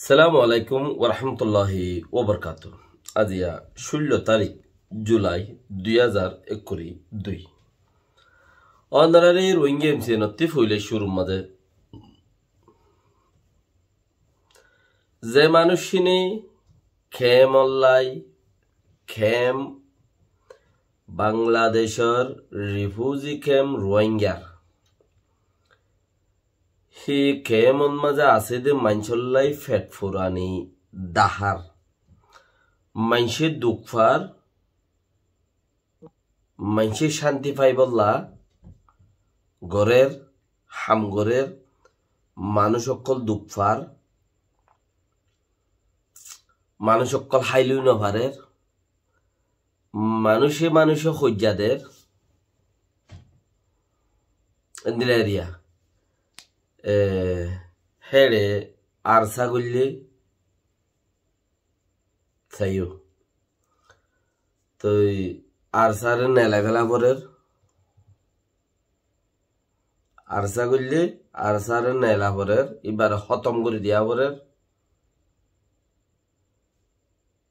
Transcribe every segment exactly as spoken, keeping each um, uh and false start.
Assalamu alaikum warahmatulláhi wabarakátuhu. Aziya cúllo tarík Julai dui házar ekkuri dui. Ónoráre Rohingya M C N ottú foila cúrur mazé ze manúiccíne kemp ollá, kemp, Bangladecór rifuzi kemp Rohingyar, hé kemp ot mazé asé dé maincóllá fet furani dahár, maincé duk far, maincé cánti faibólla gorér, ham gorér, manúic ókkol duk far, manúic ókkol hái loi nofarér, manúice manúice hoijja der, endilla eriya. E, héçe ARSA goillé saiyó. Toi ARSA re nelai fela forer. ARSA goillé ARSA re nela forer, ibare hótom gori diya forer.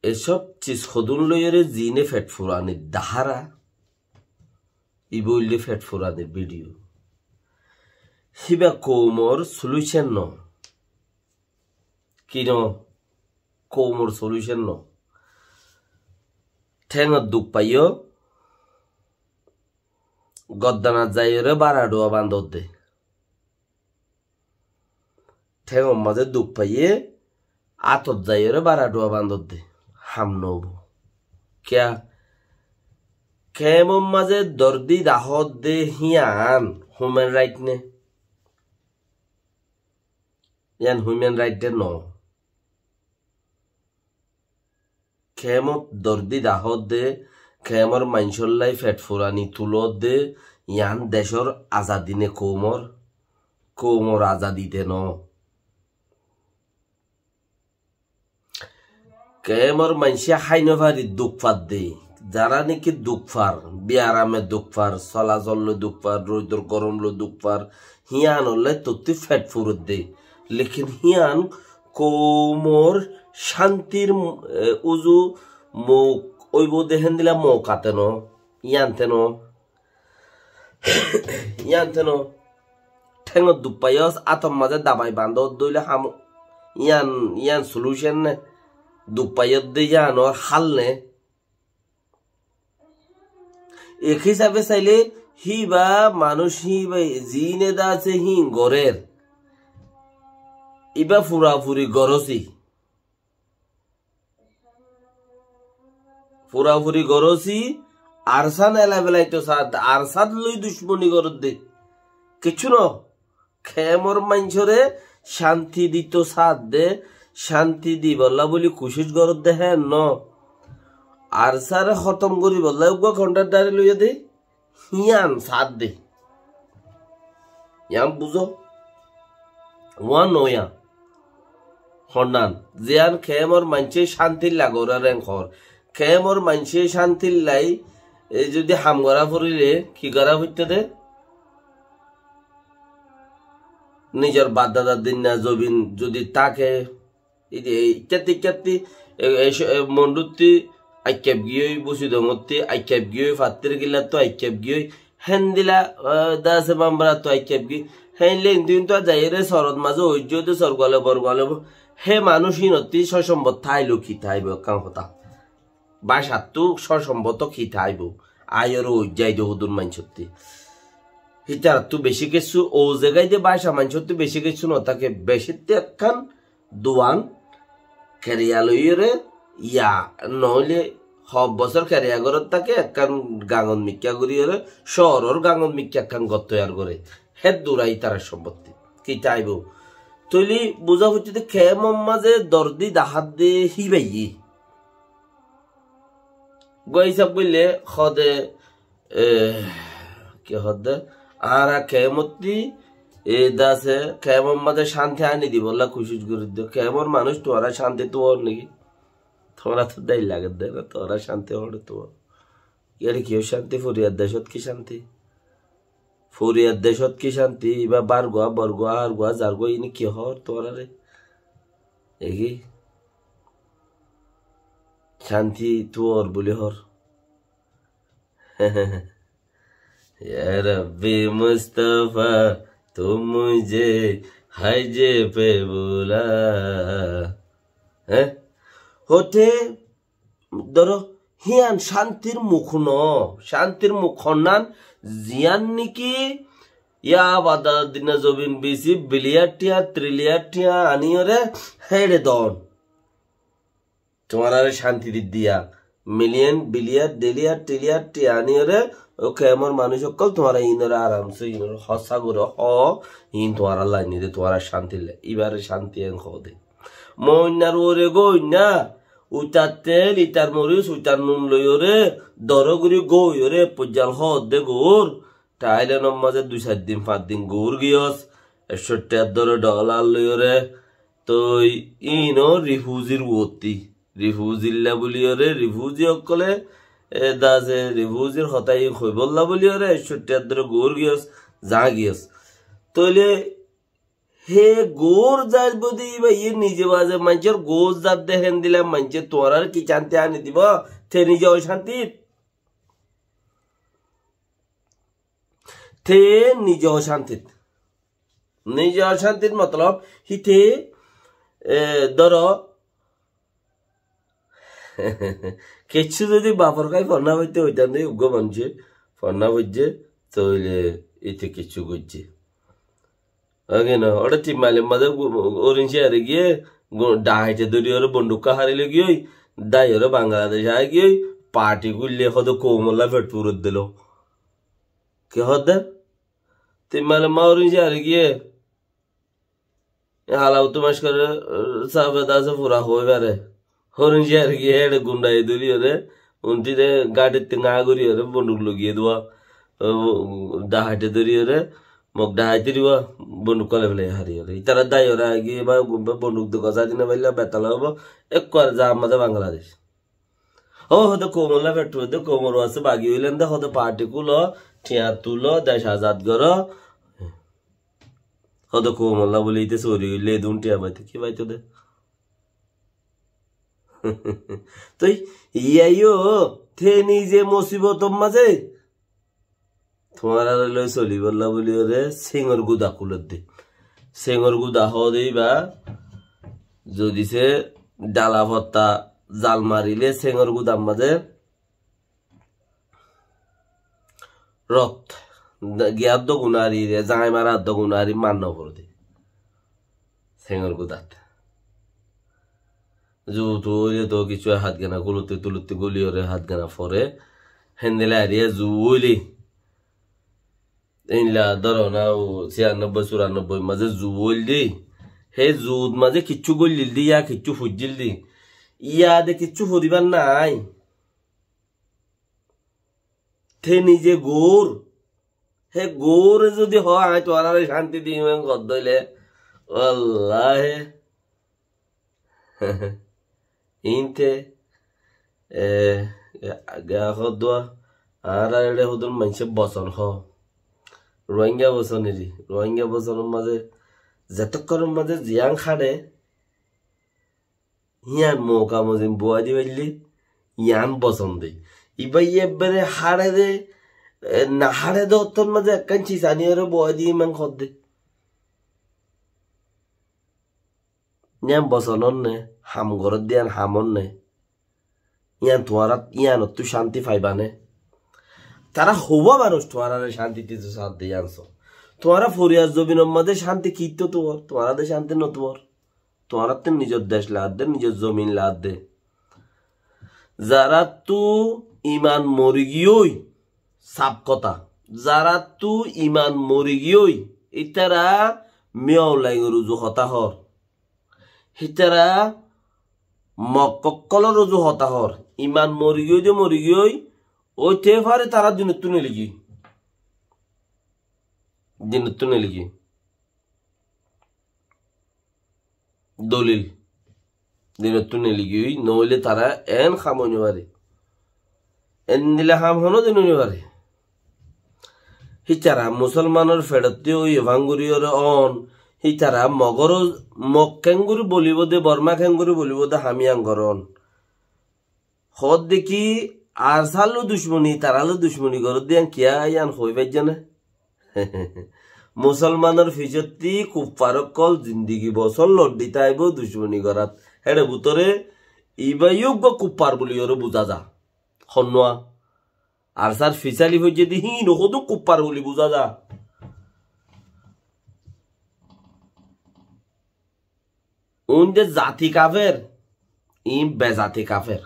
Esób ciz hodún loiyóre zine fet furani dahár, ibá óilde fet furanir video. Híba koumor solution no. Ki no? Koumor solution no. Théngot duk faiyó, goddanat zaiyóre bára dhuwa bandodde. Théngor mazé duk faiyé, átot zaiyóre bára dhuwa bandodde. Ham no óibo. Kiyá? Kemor mazé dór di dahódde híyan human right né? Híyan human right dé no. Kemot dór di dahódde, kemor maincóllá fet furani tulódde, yián decór azadi né koumor? Koumor azadi dé no. Kemor maincé hái nofari duk fadde, zará néki duk far, biarame duk far, solacol loi duk far, roidor gorom loi duk far, híyanor loi tottí fet furedde. Lekin híyan koumor cántir, e, uzu mouk óibo de héndilla mouk ate no, yían te no. Yían te no. Théngot duk faiyós, átor mazé dabai bandó dóile ham, yían, yían solution né? Duk faiyós de yíanor hál né? Ek hísabe saile híba manúic híba zine de asé hín gorér. Íba furafuri gorósi. Furafuri gorósi, ARSA nela felaito saádde, ARSA loi ducmoni goródde. Kiccú no. Kemor maincóre cánti dito saádde, cánti dibolla buli kucíc goródde hé no. ARSA re hótom goríbolla uggúa kontraktare loiyé de, híyan saádde. Yián buzó? Uán no yián. Honnán, ziyán kemor maincé cántilla goré reng hor. Kemor maincé cántillai, e, zodi ham gorá forile, ki gorá foitto de? Nizor bafdadar dinna zobin zodi táke, Ede, e, ikkatti, ikkatti, e, e, e, Mondutti aikkep giyói, Busidongotti aikkep giyói, Fattirkilattu aikkep giyói, héndilla, e, Dase Bambarattu aikkep giyói, héndilla hintu hintu zaiyóre sorot mazé oijjó de sorguale borguale bo-, hé manúic hínotti sósombot táilo ki táibo ekkán hotá. Bácattú sósombot ki táibo, aiyóre oijjái de hodún maincótti. Hítarattú beci kessú, ou zegai de báca maincóttu beci kessú no táke, becitte ekkán duan keriya loiyóre, ya noóile hoó bosór keriya gorot táke, ekkán gangot mikká goríyore, cóoror gangot mikká ekkán gor toiyar gore. Héddur ítara sombotti. Ki táibo? Tóile buzá foittó de kemor mazé dor di dahádde híbaye. Gua hísab goille hoó de, e, ki hoó de, añára kemottí, e, dase, kemor mazé cánti ani dibolla kucíc gorídde. Kemor manúic tuáñra cánti tuwar niki? Tuáñrattú dai lagedde na, tuáñra cánti hoçé tuwar. Iyáre kiyó cánti, foriyar decót ki cánti? Foriyar decót ki cánti? Ibá bargua, borgua, argua, zargua, ini ki hoór tuáñrare? Egi cánti tuor buli hór. Ya Rabbi Mustafa, tum mujhe hajje pe bula. Hé? Hote dóro, híyan cántir muk no, cántir muk honnan, ziyán niki ya abadar dina zobin bisi biliyar thiya, triliyar thiya aniyóre héçe don. Tuáñrare cánti di diya, miliyan, biliyar, deliyar, tiliyar thiya aniyóre, ó kemor manúic ókkol tuáñra inore aramse, inore hosa gore ho, in tuáñra lainide, tuáñra cánti le, ibare cánti en hode. Moinnar uore goinna, uitar tel, itar moris, uitar nun loiyóre, dóro gori goiyóre, pojjal hoódde gour, Thailandor mazé dui sair din, fañs din gour giyos, ekcó thiyar dóre dholar loiyóre, toi ino rifuzir uotti, rifuzilla buliyóre, rifuzi ókkole, e, dase rifuzir hotá i hoibolla buliyóre, ekcó thiyar dóre gour giyos, za giyos. Toile He goór zar bodi íba iye nize baze maincór goór zar de héndilla maincé tuáñrar ki cánti ani dibo? Te nize ocántit. Te nize ocántit. Nize ocántit motolob híte, e, dóro, Kiccú zodi bafor kái fonná foitté hoitán de, uggúa maincé fonná foijjé, tóile íte kiccú goijjé. Óke no, óre tin mailor mazé gu-, Orin Ciyare giyé, gu-, dhahaite dóri óre bonduk hári loi giyói, dái óre Bangladec aái giyói, parti kúille hóde koumolla fet furot dilo. Ki hóde? Tin mailor mazé Orin Ciyare giyé, E hala uttu mac gore, e, safe dase fura hoi fare. Horin Ciyare giyé héçe gundai dóri óre, untire gáçitte ngá gorí óre, bonduk loi giyé dua, e, dhahaite dóri óre, mok dhahaite dua, bonduk kole fele hári óre. Itara dái óre agi ba, ba bonduk de gosá dine bailla betala óibo, ekkuar za mazé Bangladec. Ó, hóde koumolla fet furot de, koumor waste bagi óilen de, hóde parti kúlo, thiañ tulo, dec azad goró. Hóde koumolla buli íte sóri óile edún thiañ faito, ki faito de? Toi, iyá yó, te nize musibotor mazé, tuáñrare loi solibolla buli óre, sengor guda kúlodde. Sengor guda hóde íba, zodi se dala fotta zal marile sengor gudar mazé rot, giyar dogun ari re, zai marar dogun ari mar no forde. Sengor gudat. Zu tu óile to kiccú hátgana kúlotte tulotte guli óre hátgana fore. Héndilla ariya zu óile. Einla dóro na, ó ciyannobboi, curannobboi mazé zu óil de. Hé zut mazé kiccú goillil de, ya kiccú foijjil de. Iyá de kiccú foribar nai. Te nize goór. Hé goóre zodi hoó, añí tuáñrare cánti dim, en hoddé óile, wallahi, inte, e, e, ga hoddúa, añárar eçe hodún maincé boson hoó. Rohingya boson eri, Rohingya bosonor mazé, zetókkonor mazé ziyán háçe, Yián mouka mozin buwai di faille, yián bosonde. Ibá iye ebbere háre de, e, na háre de ottór mazé ekkán cis ani ore buwai di iman hodde. Yián bosononne, ham gorodde yián hamónne. Yián tuáñra, yiánottú cánti faibá né? Tará houwa manúic tuáñrare cánti dito saádde yián só. Tuáñra foriyar zobinor mazé cánti kittó tuor, tuáñra de cánti no tuor. Tuáñrattú nizor dec laádde, nizor zomin laádde. Zaráttu iman morigiyói, saf kotá. Zaráttu iman morigiyói, ítara Miyau Laingor uzu hotá hoór. Ítara Mok ókkolor uzu hotá hoór. Iman morigiyói de morigiyói, óite fare tará dinottú neligiyói. Dinottú neligiyói. Dolil. Dinottú neligiyói, noóile tará en ham ói nofare. Endilla ham honódin ói nofare. Hítara musolmanor feçottú óiye fanguriyóre on, Hítara Mogoró, Mog keéngorí bolibóu dé, Bormá keéngorí bolibóu dé, ham yían gorón. Hoódde ki, ARSA lói ducmoni, tará lói ducmoni goródde yían kiyá yían hoói faijjó né? Musolmanor ficottí kuffar ókkol zindigi bosór loddi táibou ducmoni gorát. Héçe bútore ibá yó uggúa kuffar buli yoré buzá za. Honnúa? ARSAr fisali foijjé dé híin ó hodún kuffar buli buzá za. Uindé zati kafer, iín bezati kafer.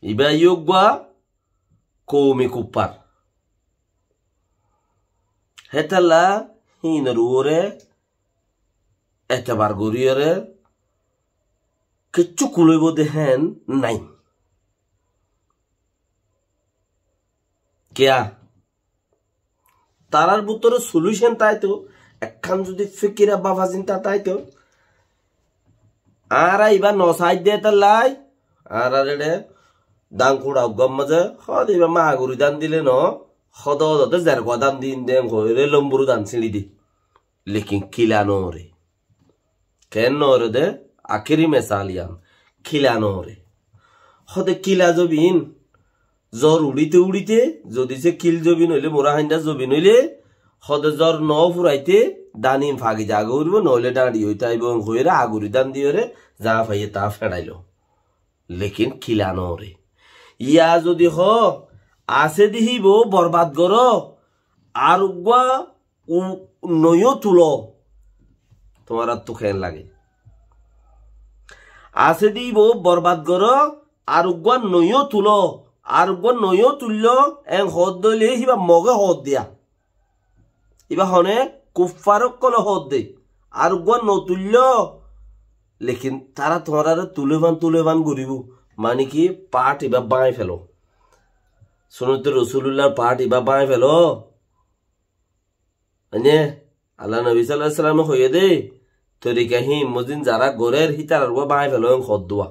Ibá yó uggúa koumi kuffar. Hétolla híinor uore etebar goríyoré kiccú kulóibou dé héen nái. Kiyá? Tarár bútore solution táito, ekkán zudi fikira bafa zinta táito, añára ibá nosaáidde hétolla, añárar eçé dan kuça uggúar mazé, hóde ibá maguri dan dile no, hóde hóde zergua dan din den hoóire lomburu dan siñçi di. Lekin kila noóre. Keén noóre dé, akéri mesal yían, kila noóre. Hóde kila zobin, zor uçíte uçíte, zodi se kil zobin óile, mura haindá zobin óile, hóde zor noó furaite, danin fagi zaga uçíbo, noóile dañçi ói táibo, hoiyóre aguri dan diyoré, za faiyé taa feçailo. Lekin kila noóre. Yá zodi hoó, asé dé híbou borbad goró, ar uggúa u-, noiyó tuló. Tuáñráttu keén lage? Asé dé íbou borbad goró, ar uggúa noiyó tuló, ar uggúa noiyó tuilló, en hoódde óile híba Mogé hoóddiya. Íba hone kuffar ókkolé hoódde, ar uggúa notuilló, lekin tará tuáñráre tulefán tulefán goríbou, mani ki part ibá báñgi feló. Sunnete Rosulullar part ibá báñgi feló. Ene, Allah nobi sallallahu alaihi wasallame hoiyé dé, torika híin mozin zará gorér hítarar uggúa báñgi feló en hoódduwa.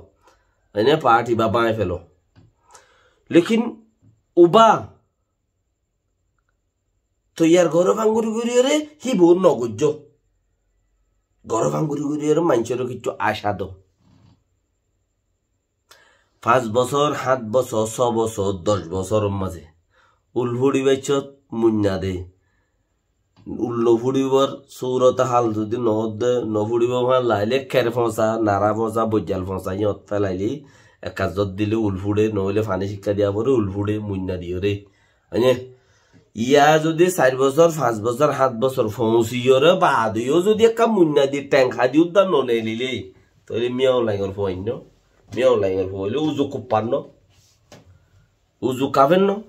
Ene, part ibá báñgi feló. Lekin uba toiyar goró fanguri guriyoré híbou nogoijjó. Goró fanguri guriyoré maincóre kiccú acá do. Fañs bosór, hát bosór, só bosór, doc bosóror mazé ul fuçi baiccót muinna de. Ul no fuçibór surot hal zodi no de, no fuçibór fán laile ker foñsa, nara foñsa, boijjal foñsa, yíñot felaile, ekka zot dile ul fuçe, noóile faní cikka diya fore, ul fuçe, muinna diyoré. Oine, yá zodi sair bosór, fañs bosór, hát bosór foóñsiyoré baade yó zodi ekka muinna di theng hadi udda no nelile, tóile Miyaw Laingor fua ainno, Miyaw Laingor fua óile uzu kuffar no, uzu kafer no.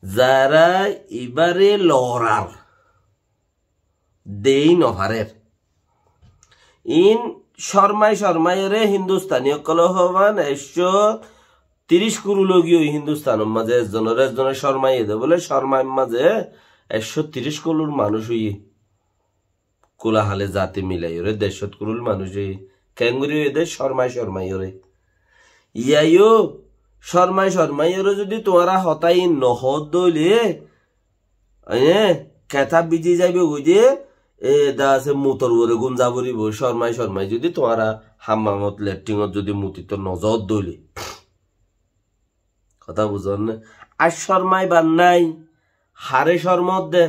Zará ibáre lorar, dei nofarér. Iín córmai córmaiyoré Hindustani ókkolé hoófan, ekcó tiríc kurul ói giyói Hindustanor mazé, ezzonore ezzone córmaiye de bóle, córmair mazé ekcó tiríc kurul manúic óiye. Kula hale zati milaiyoré dercó kurul manúic óiye. Keéngorí óiye de? Córmai córmaiyoré. Yá yó, córmai córmaiyoré zodi tuáñra hotá iín nohoódde óile, Aññí, ketá bizi zaibou goi de, e, da asé mutor uore gúm za foribóu, córmai córmai zodi tuáñra hammamot, letringot zodi mutitor nozor dóile. Hotá buzón né? Ar córmaibar nái, haré córmot de.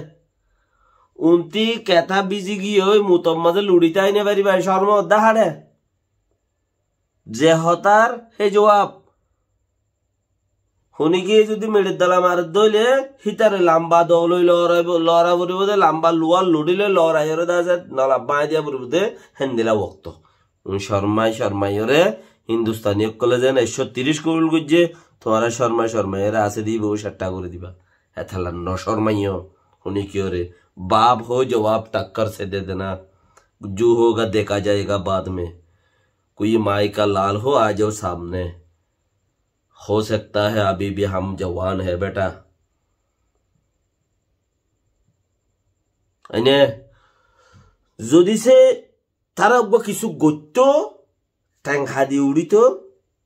Untí ketá bizi giyói mutor mazé luçi táki no faribá, córmot de haré. Ze hotár hé zuab. Hunikiye zodi meçir dola maredde óile, hítare lamba dou loi loraibo, lora foribóu de, lamba luwar luçi loi loraiyoré de asé, nola báñgi diya foribóu de, héndilla wokto. Córmai córmaiyoré, Hindustani ókkole zeén ekcó tiríc kurul goijjé, tuáñra córmai córmaiyoré asé de íba ó ceththa gorí diba. Hétolla no córmaiyo, hunikiyoré, bab ho jawab takkar se de dena, jo hoga dekha jayega baad mein. کوئی مائی کا لال ہو، آ جاؤ سامنے، ہو سکتا ہے ابھی بھی ہم جوان ہے بیٹا. Aine, zodi se tará uggúa kissú goittó, theng hadi uçító,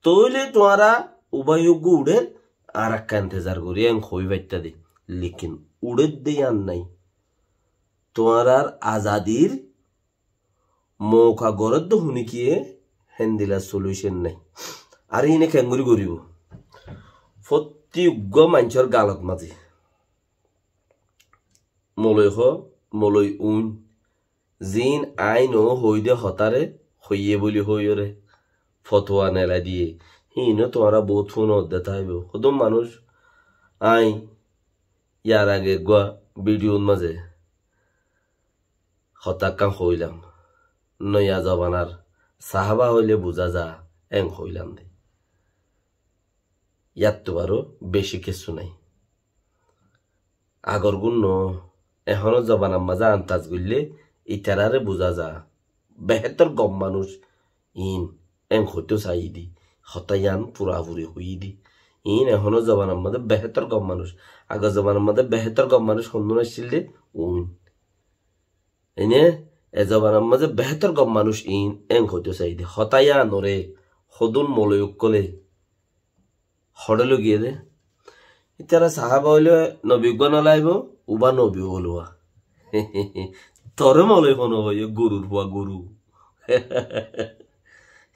tóile tuáñra ubai uggúa uçér, añára ekká entezar gorí, en hoi faittá de. Lekin uçédde yían nái. Tuáñrar azadir mouka gorédde huníkiye héndila solution nái. Ar híine keéngorí goríbou? Fottí uggúa maincór galot mazé moloi hoó, moloi uin, ziín aññí nohoóide hotáre hoiyé bóli hoóiyoré fotuwa nelai diyé. Híinou tuáñra boóut fúnodde táibou. Hodún manúic aññí yar age eggúa bidiyót mazé hotá ekkán hoóilam. Noiya zobanar sahába hoilé buzá za, eén hoóilam dé. Yáttu baró bicí kessú nái. Agorgún noó, ehónor zobanar mazé antas goillé itaráre buzá za. Behétor gom manúic iín, eén hoitóu saiyí dé. Hotá yían furafuri hoiyí dé. Iín ehónor zobanar mazé behétor gom manúic. Agor zobanar mazé behétor gom manúic hondún accíl dé, uin. Ene, e zobanar mazé behétor gom manúic iín, eén hoitóu saiyí dé. Hotá yíanoré hodún moloi ókkolé hoçé loi giyé dé. Ítara sahába óile nobi uggúa nolaibóu, ubá nobi óluwa. Toré moloi hone hoiyé, gurur fua guru.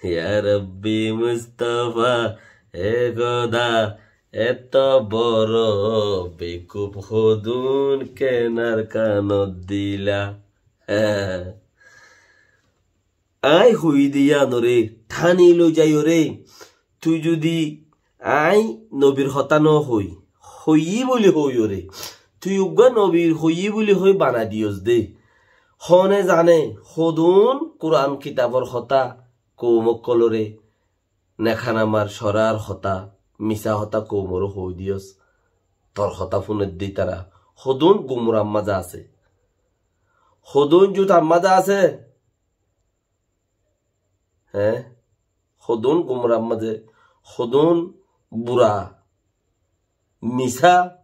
Ya Rabbi Mustafa, e Khuda, eto boro bekuf hodún kenar kanot dila. Aññí hoiyí dé yíanoré, thani loi zaiyóre, tui zudi aññí nobir hotá nóhoi, hoiyí bóli hoóiyoré, tui uggúa nobir hoiyí bóli hoói banai diyós dé. Hone zane, hodún Kuran kitabor hotá koum ókkolóre, nekanamar corár hotá, misá hotá koumoré hoói diyós, tor hotá fúnedde ítara. Hodún gumrar mazé asé. Hodún zutar mazé asé. Hé? Hodún gumrar mazé, hodún bura, misá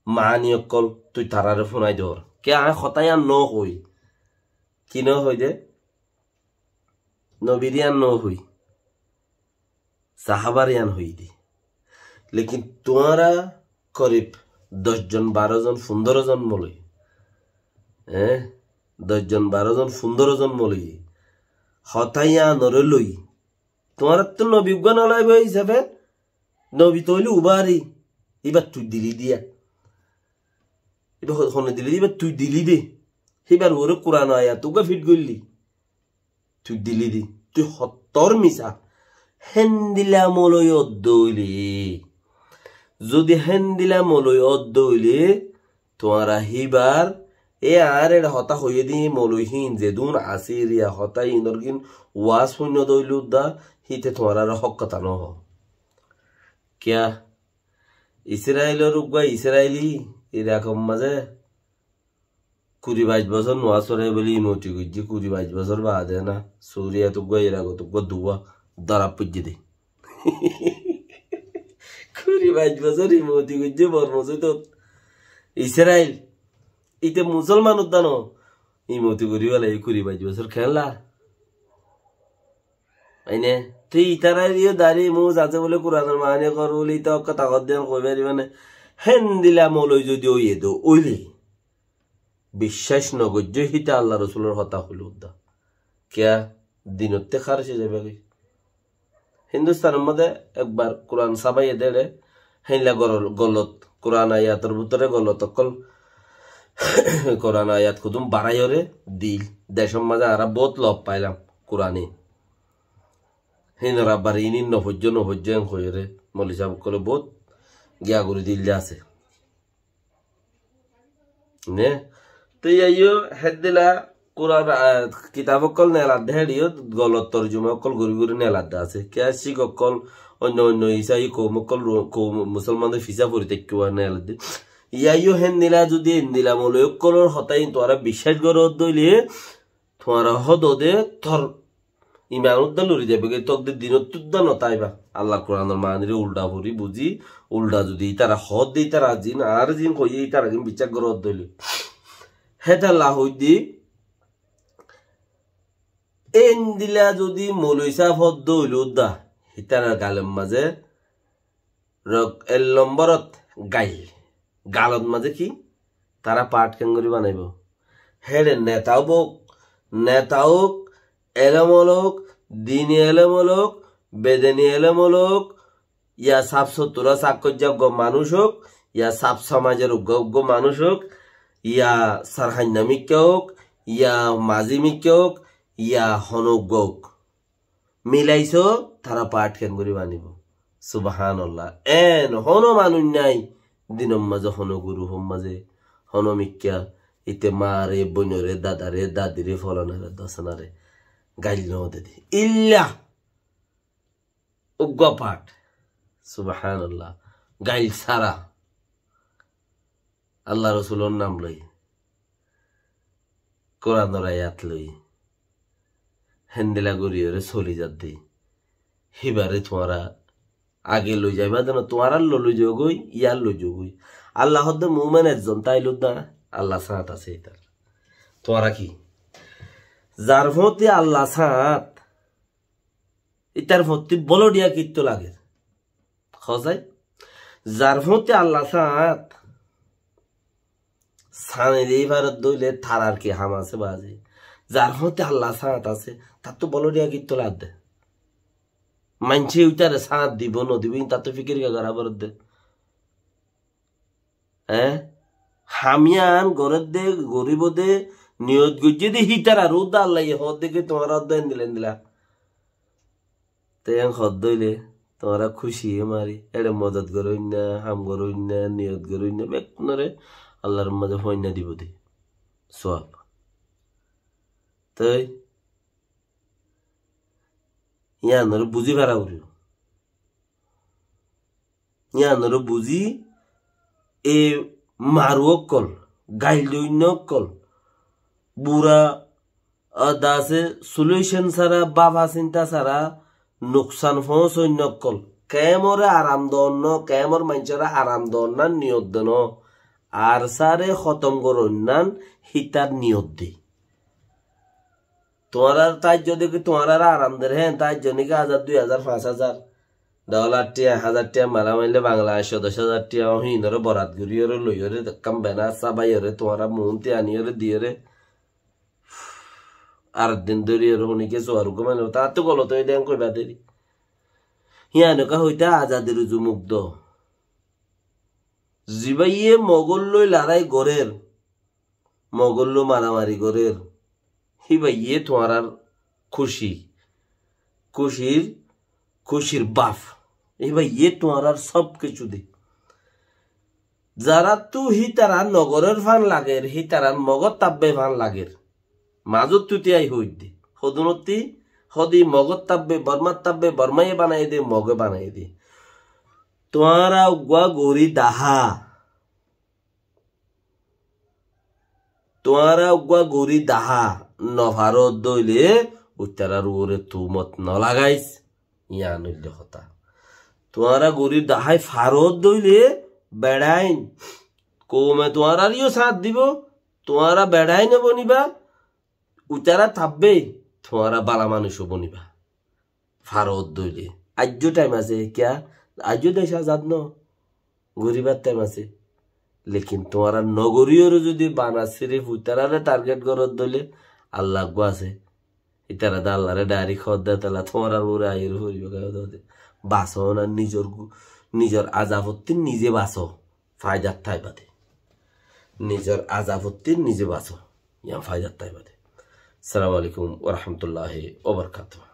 maáni ókkol tui taráre fúnai dór. Kiyá aññí hotá yían nóhoi? Ki nóhoi dé? Nobir yían nóhoi. Sahábar yían hoiyí dé. Lekin tuáñra korib doc zon, baró zon, fundóro zon moloi. Eé? Doc zon, baró zon, fundóro zon moloi. Hotá yíanoré loi. Tuáñrattú nobi uggúa nolaibóu hísafe, nobi toóile ubári, íbar tui dili diya. Íba ho-, hone dili dé, íba tui dili dé. Híbar uore Kuran ayat uggúa fit goillí. Tui dili dé. Tui hottór misá. Héndila moloi ódde óile. Zudi héndila moloi ódde óile, tuáñra híbar, e añár eçe hotá hoiyé dé moloi híin, zedún asé eriya hotá híinor gín waz fúinno dé óile udda, híte tuáñrare hók hotá nóho. Kiyá? Israilor uggúa Israili Irakor mazé kuri baic bosór nuwaz foráibolla imoti goijjé, kuri baic bosór baade na, Suriyat uggúa, Iragot uggúa, duwá dóra foijjé dé. Kuri baic bosór imoti goijjé, Borma sóitot. Israil, íte musolman udda no, imoti gorí félaiye kuri baic bosór, keénla? Aine, te itarár yó dari muúz asé bóli, Kuranor maáni hoór bóli, ita ókka takot diyan hoi faribá né? Héndila moloi zodi óiye dé óile, biccác nogoijjó híte Allar Rosulor hotá hoilé udda. Kiyá? Dinottú hárec ói zaibá goi. Hindustanor modé ekbar Kuran sáfaiye dé eçé, héndila gol-, golot, Kuran ayator bútore golot ókkol, Kuran ayat hudum baráiyoré dil. Decór mazé añára boóut lof failam Kurane. Híinor abbar iín iín nofoijjó, nofoijjó en hoiyóre, moloi sáb ókkolé boóut giya gorí dil de asé. Né? Te yían yó héndila Kuran, ah, kitab ókkol neeladde héçe yó golot torjuma ókkol gorí gorí neeladde asé. Kiyá cík ókkol, oinno oinno Isai koum ókkol, ro-, koum musolmandór fisá fori táikka neeladde. Yían yó héndila zodi héndila moloi ókkolór hotá iín tuáñra biccác goró dé óile, tuáñra hoódde tor iman udda lori zaibo goi, tor de dinot udda no táiba. Allar Kuranor maanire ulda fori buzi, ulda zodi itara hoódde, itara zin, añáre zin hoiyé, itara gin biccác goró dé óile. Hétalla hoódde, héndila zodi moloi sáb hoódde óile udda, itarar galor mazé rok-, ek lomborot gail. Galot mazé ki? Tará part keéngorí banaibóu? Héçe neta óuk, neta óuk, elém ól óuk, dini elém ól óuk, bedeni elém ól óuk, ya saf sottura sakkoijja uggwá manúic óuk, ya saf somajor uggwá uggwá manúic óuk, ya sarhainna mikká óuk, ya mazí mikká óuk, ya honó uggwá óuk. Milaisó, tará part keéngorí banibóu? Subhánallah. Eén honó manúic nái, dinor mazé honó gurufór mazé, honó mikká, íte maáre, bóinoré, dadaré, dadiré, folanaré, dosanaré gail no de de. Illa uggwá part. Subhánallah. Gail sára. Allar Rosulor nam loi, Kuranor ayat loi, héndilla goríyoré soli zadde. Híbaré tuáñra age loi zaiba de no, tuáñrár loi loizogói, yár loizogói. Allah hoódde muúmen ezzon táilodde, Allah sáñt asé ítar. Tuáñra ki? Zar fúañti Allah sáñt, ítar fottí bólo diya kittú lager? Hosái, zar fúañti Allah sáñt, sáñi dí faredde óile tarar ki ham asé bazi? Zar fúañti Allah sáñt asé, tattú bólo diya kittú lagedde? Maincé uitaré sáñt dibou no dibou, ín tattú fikir kiá gorá foredde? Eé? Ham yián gorédde, goríbou de, niyot goijjé de, hítarar uddá Allaye hoódde ki tuáñra uddá endilla endilla. Te yián hoódde óile, tuáñra kúci mari, eçe modot goróinna, ham goróinna, niyot goróinna, bekkúnoré Allar mazé fúainna dibou de. Suab. Toi, yiánoré buzí fara foribóu. Yiánoré buzí, e maru ókkol, gail doinna ókkol, bura, a, dase solution sára, báfa sinta sára, nuksan foóñsoinna ókkol, keémoré aram doonno, keémor maincóre aram doonnan niyot de no, ar sáre hótom goróinnan hítar niyot de. Tuáñrar taijjó de ki tuáñraré aram der, héen taijjó né ki házar, dui házar, fañs házar, dolar tiañ, házar tiañ mala maille Bangladecó doc házar tiañ, ó híinoré borat goríyoré loiyoré, ekkán bena sábaiyoré, tuáñra muúnti aniyoré diyoré, ar din dóriyoré honiké suar uggúa maile, taáttu golot óiye de en koiba deri. Híanoká hoité azadir uzu mukdo. Zibáye Mogór loi larái gorér, Mogór loi maramari gorér, híbaye tuáñrár kúci, kúcir, kúcir baf. Híbaye tuáñrár sób kessú de. Zaráttu hítara nogorér fán lager, hítara Mogór tábbe fán lager. Mazóttu tiyái hoóidde. Hodúnottí, hódi Mogór tábbe, Bormár tábbe, Bormáye banaiyé de, Mogé banaiyé de. Tuáñra uggúa gorí dahá. Tuáñra uggúa gorí dahá nofaródde óile, uittarár uore tuhumot nolagaís, yián óilde hotá. Tuáñra gorí dahái faródde óile, beçain, koume tuáñraré yó sáñt dibou, tuáñra beçain ó bonibá, uittará tábbe, tuáñra bála manúic ó bonibá. Faródde óile. Aijjó thaim asé, kiyá? Aijjó dec azad no. Goríbar thaim asé. Lekin tuáñra nogoríyoré zudi bana sirif uittaráre target goródde óile, Allah uggúa asé. Ítara de Allaré dhairik hoódde, tolla tuáñrar uore aiyóre foribóu, hoódde. Basó na, nizor gu-, nizor azabottí nize basó. Faidat táiba de. Nizor azabottí nize basó. Yián faidat táiba de. Assalamu alaikum wa rahmatullahi wa barakatuhu.